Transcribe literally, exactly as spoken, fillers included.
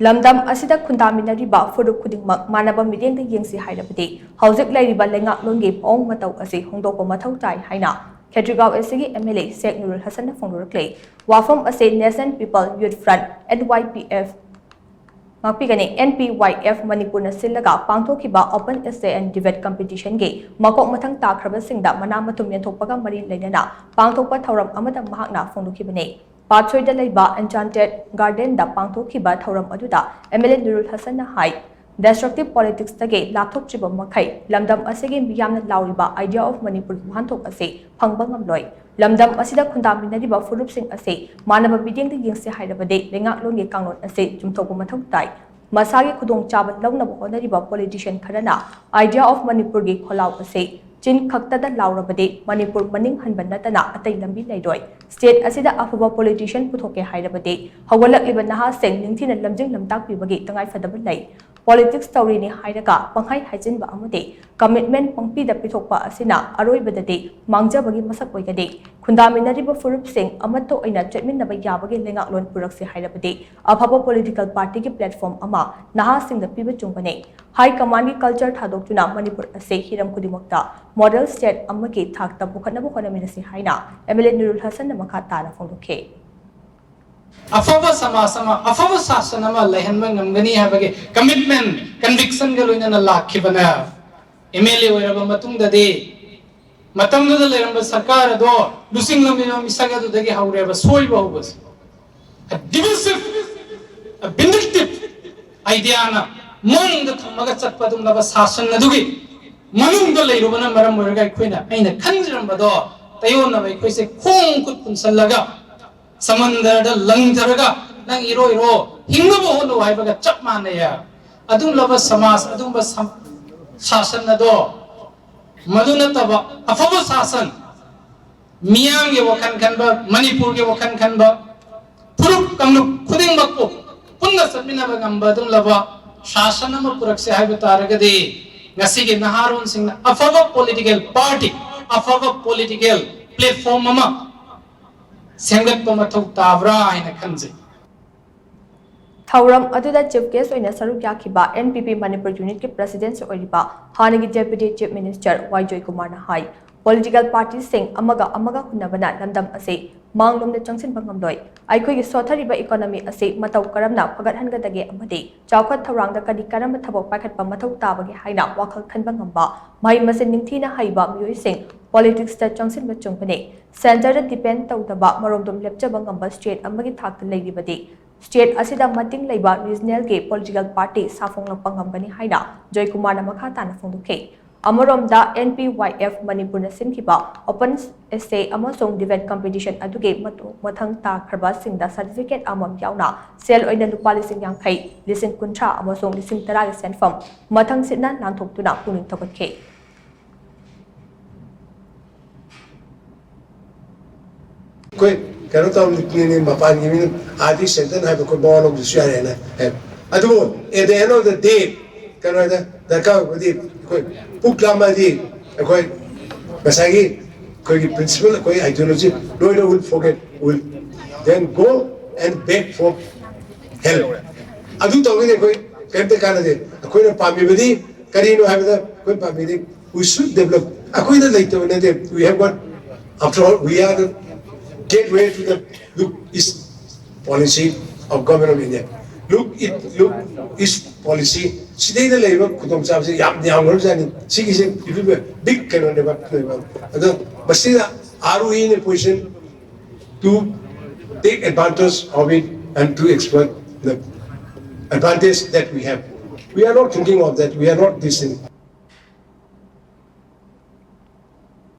ꯂꯝꯗꯝ ꯑꯁꯤꯗ ꯈꯨꯟꯗꯥꯃꯤꯟꯅꯔꯤꯕ ꯐꯨꯔꯨꯞ ꯈꯨꯗꯤꯡꯃꯛ ꯃꯥꯟꯅꯕ ꯃꯤꯠꯌꯦꯡꯗ ꯌꯦꯡꯁꯤ ꯍꯥꯏꯔꯕꯗꯤ ꯍꯧꯖꯤꯛ ꯂꯩꯔꯤꯕ ꯂꯩꯉꯥꯛꯂꯣꯟꯒꯤ ꯃꯑꯣꯡ ꯃꯇꯧ ꯑꯁꯤ ꯍꯣꯡꯗꯣꯛꯄ ꯃꯊꯧ ꯇꯥꯏ ꯍꯥꯏꯅ ꯈꯦꯇ꯭ꯔꯤꯒꯥꯎ ꯑꯦꯁ ꯁꯤꯒꯤ ꯑꯦꯝ ꯑꯦꯜ ꯑꯦ ꯁꯦꯛ ꯅꯨꯔꯨꯜ ꯍꯁꯟꯅ ꯐꯣꯡꯗꯣꯔꯛꯂꯤ꯫ ꯋꯥꯐꯝ ꯑꯁꯤ National People Youth Front, N Y P F, ꯉꯥꯛꯄꯤꯒꯅꯤ, N P Y F ꯃꯅꯤꯄꯨꯔꯅ ꯁꯤꯜꯂꯒ ꯄꯥꯡꯊꯣꯛꯈꯤꯕ Open Essay and Debate Competitionꯒꯤ ꯃꯀꯣꯛ ꯃꯊꯪ ꯇꯥꯈ꯭ꯔꯕꯁꯤꯡꯗ ꯃꯅꯥ ꯃꯊꯨꯝ ꯌꯦꯟꯊꯣꯛꯄꯒ ꯃꯔꯤ ꯂꯩꯅꯅ ꯄꯥꯡꯊꯣꯛꯄ ꯊꯧꯔꯝ ꯑꯃꯗ ꯃꯍꯥꯛꯅ ꯐꯣꯡꯗꯣꯛꯈꯤꯕꯅꯤ꯫ ꯄꯥꯠꯁꯣꯏꯗ ꯂꯩꯕ Enchanted Gardenꯗ ꯄꯥꯡꯊꯣꯛꯈꯤꯕ ꯊꯧꯔꯝ ꯑꯗꯨꯗ M L A ꯅꯨꯔꯨꯜ ꯍꯁꯟꯅ high, Destructive politicsꯇꯒꯤ ꯂꯥꯞꯊꯣꯛꯇ꯭ꯔꯤꯕ ꯃꯈꯩ ꯂꯝꯗꯝ ꯑꯁꯤꯒꯤ ꯃꯤꯌꯥꯝꯅ ꯂꯥꯎꯔꯤꯕ Idea of Manipurꯒꯤ ꯋꯥꯍꯟꯊꯣꯛ ꯑꯁꯤ ꯐꯪꯕ ꯉꯝꯂꯣꯏ꯫ ꯂꯝꯗꯝ ꯑꯁꯤꯗ ꯈꯨꯟꯗꯥꯃꯤꯟꯅꯔꯤꯕ ꯐꯨꯔꯨꯞꯁꯤꯡ ꯑꯁꯤ ꯃꯥꯟꯅꯕ ꯃꯤꯠꯌꯦꯡꯗ ꯌꯦꯡꯁꯤ ꯍꯥꯏꯔꯕꯗꯤ ꯂꯩꯉꯥꯛꯂꯣꯟꯒꯤ ꯀꯥꯡꯂꯣꯟ ꯑꯁꯤ ꯆꯨꯝꯊꯣꯛꯄ ꯃꯊꯧ ꯇꯥꯏ꯫ ꯃꯁꯥꯒꯤ ꯈꯨꯗꯣꯡꯆꯥꯕ ꯂꯧꯅꯕ ꯍꯣꯠꯅꯔꯤꯕ politician ꯈꯔꯅ Idea of Manipurꯒꯤ ꯈꯣꯜꯂꯥꯎ ꯑꯁꯤ ꯆꯤꯟ ꯈꯛꯇꯗ ꯂꯥꯎꯔꯕꯗꯤ ꯃꯅꯤꯄꯨꯔ ꯃꯅꯤꯡ ꯍꯟꯕ ꯅꯠꯇꯅ ꯑꯇꯩ ꯂꯝꯕꯤ ꯂꯩꯔꯣꯏ꯫ State ꯑꯁꯤꯗ ꯑꯐꯕ politician ꯄꯨꯊꯣꯛꯀꯦ ꯍꯥꯏꯔꯕꯗꯤ ꯍꯧꯒꯠꯂꯛꯂꯤꯕ ꯅꯍꯥꯁꯤꯡ ꯅꯤꯡꯊꯤꯅ ꯂꯝꯖꯤꯡ ꯂꯝꯇꯥꯛꯄꯤꯕꯒꯤ ꯇꯉꯥꯏꯐꯗꯕ ꯂꯩ꯫ Politics ꯇꯧꯔꯤꯅꯤ ꯍꯥꯏꯔꯒ ꯄꯪꯍꯥꯏ ꯍꯥꯏꯖꯤꯟꯕ ꯑꯃꯗꯤ commitment ꯄꯪꯄꯤꯗ ꯄꯤꯊꯣꯛꯄ ꯑꯁꯤꯅ ꯑꯔꯣꯏꯕꯗꯗꯤ ꯃꯥꯡꯖꯕꯒꯤ ꯃꯁꯛ ꯑꯣꯏꯒꯅꯤ꯫ ꯈꯨꯟꯗꯥꯃꯤꯟꯅꯔꯤꯕ ꯐꯨꯔꯨꯞꯁꯤꯡ ꯑꯃꯠꯇ ꯑꯣꯏꯅ ꯆꯠꯃꯤꯟꯅꯕ ꯌꯥꯕꯒꯤ ꯂꯩꯉꯥꯛꯂꯣꯟ ꯄꯨꯔꯛꯁꯤ ꯍꯥꯏꯔꯕꯗꯤ ꯑꯐꯕ political partyꯒꯤ platform ꯑꯃ ꯅꯍꯥꯁꯤꯡꯗ ꯄꯤꯕ ꯆꯨꯝꯕꯅꯤ꯫ High commandꯒꯤ culture ꯊꯥꯗꯣꯛꯇꯨꯅ ꯃꯅꯤꯄꯨꯔ ꯑꯁꯤ ꯍꯤꯔꯝ ꯈꯨꯗꯤꯡꯃꯛꯇ model state ꯑꯃꯒꯤ ꯊꯥꯛꯇ ꯄꯨꯈꯠꯅꯕ ꯍꯣꯠꯅꯃꯤꯟꯅꯁꯤ ꯍꯥꯏꯅ M L A ꯅꯨꯔꯨꯜ ꯍꯁꯟꯅ ꯃꯈꯥ ꯇꯥꯅ ꯐꯣꯡꯗꯣꯛꯈꯤ꯫ ꯑꯐꯕ ꯁꯃꯥꯖ ꯑꯃ, ꯑꯐꯕ ꯁꯥꯁꯟ ꯑꯃ ꯂꯩꯍꯟꯕ ꯉꯝꯒꯅꯤ ꯍꯥꯏꯕꯒꯤ commitment, convictionꯒ ꯂꯣꯏꯅꯅ ꯂꯥꯛꯈꯤꯕꯅ M L A ꯑꯣꯏꯔꯕ ꯃꯇꯨꯡꯗꯗꯤ ꯃꯇꯝꯗꯨꯗ ꯂꯩꯔꯝꯕ ꯁꯔꯀꯥꯔ ꯑꯗꯣ ꯂꯨꯆꯤꯡꯂꯝꯃꯤꯕ ꯃꯤꯁꯛ ꯑꯗꯨꯗꯒꯤ ꯍꯧꯔꯦꯕ ꯁꯣꯏꯕ ꯍꯧꯕꯁꯦ꯫ A divisive, a vindictive ideaꯅ ꯃꯑꯣꯡꯗ ꯊꯝꯃꯒ ꯆꯠꯄ ꯑꯗꯨꯒꯨꯝꯂꯕ ꯁꯥꯁꯟ ꯑꯗꯨꯒꯤ ꯃꯅꯨꯡꯗ ꯂꯩꯔꯨꯕꯅ ꯃꯔꯝ ꯑꯣꯏꯔꯒ ꯑꯩꯈꯣꯏꯅ, ꯑꯩꯅ ꯈꯟꯖꯔꯝꯕꯗꯣ ꯇꯩꯑꯣꯟꯅꯕ ꯑꯩꯈꯣꯏꯁꯦ ꯈꯣꯡ ꯈꯨꯠ ꯄꯨꯟꯁꯜꯂꯒ ꯁꯃꯟꯗꯔꯗ ꯂꯪꯊꯔꯒ ꯅꯪ ꯏꯔꯣ ꯏꯔꯣ, ꯍꯤꯡꯅꯕ ꯍꯣꯠꯅꯧ ꯍꯥꯏꯕꯒ ꯆꯞ ꯃꯥꯟꯅꯩ꯫ ꯑꯗꯨꯒꯨꯝꯂꯕ ꯁꯃꯥꯖ, ꯑꯗꯨꯒꯨꯝꯕ ꯁꯝ-, ꯁꯥꯁꯟ ꯑꯗꯣ, ꯃꯗꯨ ꯅꯠꯇꯕ ꯑꯐꯕ ꯁꯥꯁꯟ, ꯃꯤꯌꯥꯝꯒꯤ ꯋꯥꯈꯜ ꯈꯟꯕ, ꯃꯅꯤꯄꯨꯔꯒꯤ ꯋꯥꯈꯜ ꯈꯟꯕ, ꯐꯨꯔꯨꯞ ꯀꯥꯡꯂꯨꯞ ꯈꯨꯗꯤꯡꯃꯛꯄꯨ ꯄꯨꯟꯅ ꯆꯠꯃꯤꯟꯅꯕ ꯉꯝꯕ ꯑꯗꯨꯒꯨꯝꯂꯕ ꯁꯥꯁꯟ ꯑꯃ ꯄꯨꯔꯛꯁꯦ ꯍꯥꯏꯕ ꯇꯥꯔꯒꯗꯤ, ꯉꯁꯤꯒꯤ ꯅꯍꯥꯔꯣꯜꯁꯤꯡꯅ ꯑꯐꯕ political party, ꯑꯐꯕ political platform ꯑꯃ ꯁꯦꯝꯒꯠꯄ ꯃꯊꯧ ꯇꯥꯕ꯭ꯔꯥ ꯍꯥꯏꯅ ꯈꯟꯖꯩ꯫ ꯊꯧꯔꯝ ꯑꯗꯨꯗ chief guest ꯑꯣꯏꯅ ꯁꯔꯨꯛ ꯌꯥꯈꯤꯕ N P P Manipur Unit ꯀꯤ President ꯑꯣꯏꯔꯤꯕ ꯍꯥꯟꯅꯒꯤ Deputy Chief Minister Y Joykumar ꯅ ꯍꯥꯏ, political party ꯁꯤꯡ ꯑꯃꯒ ꯑꯃꯒ ꯍꯨꯟꯅꯕꯅ ꯂꯝꯗꯝ ꯑꯁꯤ ꯃꯥꯡꯂꯣꯝꯗ ꯆꯪꯁꯤꯟꯕ ꯉꯝꯂꯣꯏ꯫ ꯑꯩꯈꯣꯏꯒꯤ ꯁꯣꯠꯊꯔꯤꯕ economy ꯑꯁꯤ ꯃꯇꯧ ꯀꯔꯝꯅ ꯐꯒꯠꯍꯟꯒꯗꯒꯦ ꯑꯃꯗꯤ ꯆꯥꯎꯈꯠ ꯊꯧꯔꯥꯡꯗ ꯀꯔꯤ ꯀꯔꯝꯕ ꯊꯕꯛ ꯄꯥꯏꯈꯠꯄ ꯃꯊꯧ ꯇꯥꯕꯒꯦ ꯍꯥꯏꯅ ꯋꯥꯈꯜ ꯈꯟꯕ ꯉꯝꯕ, ꯃꯍꯩ ꯃꯁꯤꯡ ꯅꯤꯡꯊꯤꯅ ꯍꯩꯕ ꯃꯤꯑꯣꯏꯁꯤꯡ politics ꯇ ꯆꯪꯁꯤꯟꯕ ꯆꯨꯝꯕꯅꯤ꯫ Centre ꯗ depend ꯇꯧꯗꯕ, ꯃꯔꯣꯝꯗꯣꯝ ꯂꯦꯞꯆꯕ ꯉꯝꯕ state ꯑꯃꯒꯤ ꯊꯥꯛꯇ ꯂꯩꯔꯤꯕꯗꯤ state ꯑꯁꯤꯗ ꯃꯇꯤꯡ ꯂꯩꯕ regional ꯒꯤ political party ꯁꯥꯐꯣꯡꯂꯛꯄ ꯉꯝꯒꯅꯤ ꯍꯥꯏꯅ ꯖꯣꯏꯀꯨꯃꯥꯔꯅ ꯃꯈꯥ ꯇꯥꯅ ꯐꯣꯡꯗꯣꯛꯈꯤ꯫ ꯑꯃꯔꯣꯝꯗ, N P Y F ꯃꯅꯤꯄꯨꯔꯅ ꯁꯤꯟꯈꯤꯕ Open Essay ꯑꯃꯁꯨꯡ debate competition ꯑꯗꯨꯒꯤ ꯃꯇꯨꯡ ꯃꯊꯪ ꯇꯥꯈ꯭ꯔꯕꯁꯤꯡꯗ certificate ꯑꯃꯃꯝ ꯌꯥꯎꯅ ꯁꯦꯜ ꯑꯣꯏꯅ ꯂꯨꯄꯥ ꯂꯤꯁꯤꯡ ꯌꯥꯡꯈꯩ, ꯂꯤꯁꯤꯡ ꯀꯨꯟꯊ꯭ꯔꯥ ꯑꯃꯁꯨꯡ ꯂꯤꯁꯤꯡ ꯇꯔꯥꯒꯤ ꯁꯦꯟꯐꯝ ꯃꯊꯪ ꯁꯤꯠꯅ ꯂꯥꯟꯊꯣꯛꯇꯨꯅ ꯄꯨꯛꯅꯤꯡ ꯊꯧꯒꯠꯈꯤ꯫ ꯑꯩꯈꯣꯏ ꯀꯩꯅꯣ ꯇꯧꯔꯤꯅꯤ, ꯃꯄꯥꯟꯒꯤ ꯃꯤꯅ ꯑꯥꯗꯤ ꯁꯦꯟꯇꯟ ꯍꯥꯏꯕ ꯑꯩꯈꯣꯏ ꯃꯋꯥ ꯂꯧꯗ꯭ꯔꯁꯨ ꯌꯥꯔꯦꯅ ꯍꯥꯏ꯫ ꯑꯗꯨꯕꯨ at the end of the day ꯀꯩꯅꯣꯗ ꯗꯔꯀꯥꯔ ꯑꯣꯏꯕꯗꯤ ꯑꯩꯈꯣꯏ ꯄꯨꯛ ꯂꯥꯝꯃꯗꯤ ꯑꯩꯈꯣꯏ ꯉꯁꯥꯏꯒꯤ ꯑꯩꯈꯣꯏꯒꯤ principle, ꯑꯩꯈꯣꯏ ideology ꯂꯣꯏꯅ will forget, will then go and beg for help. ꯑꯗꯨ ꯇꯧꯔꯒꯗꯤ ꯑꯩꯈꯣꯏ ꯀꯔꯤꯝꯇ ꯀꯥꯟꯅꯗꯦ꯫ ꯑꯩꯈꯣꯏꯅ ꯄꯥꯝꯃꯤꯕꯗꯤ ꯀꯔꯤꯅꯣ ꯍꯥꯏꯕꯗ ꯑꯩꯈꯣꯏ ꯄꯥꯝꯃꯤꯕꯗꯤ we should develop. ꯑꯩꯈꯣꯏꯗ ꯂꯩꯇꯕ ꯅꯠꯇꯦ, we have got, after all we are the gateway to the look east policy of Government of India. Look it, look east policy ꯁꯤꯗꯩꯗ ꯂꯩꯕ ꯈꯨꯗꯣꯡꯆꯥꯕꯁꯦ ꯌꯥꯝ ꯌꯥꯝꯈ꯭ꯔꯕꯖꯥꯠꯅꯤ꯫ ꯁꯤꯒꯤꯁꯦ big ꯀꯩꯅꯣꯅꯦꯕ꯫ ꯑꯗꯣ ꯃꯁꯤꯗ are we in a position to take advantage of it and to exploit the advantage that we have? We are not thinking of that. We are not this thing.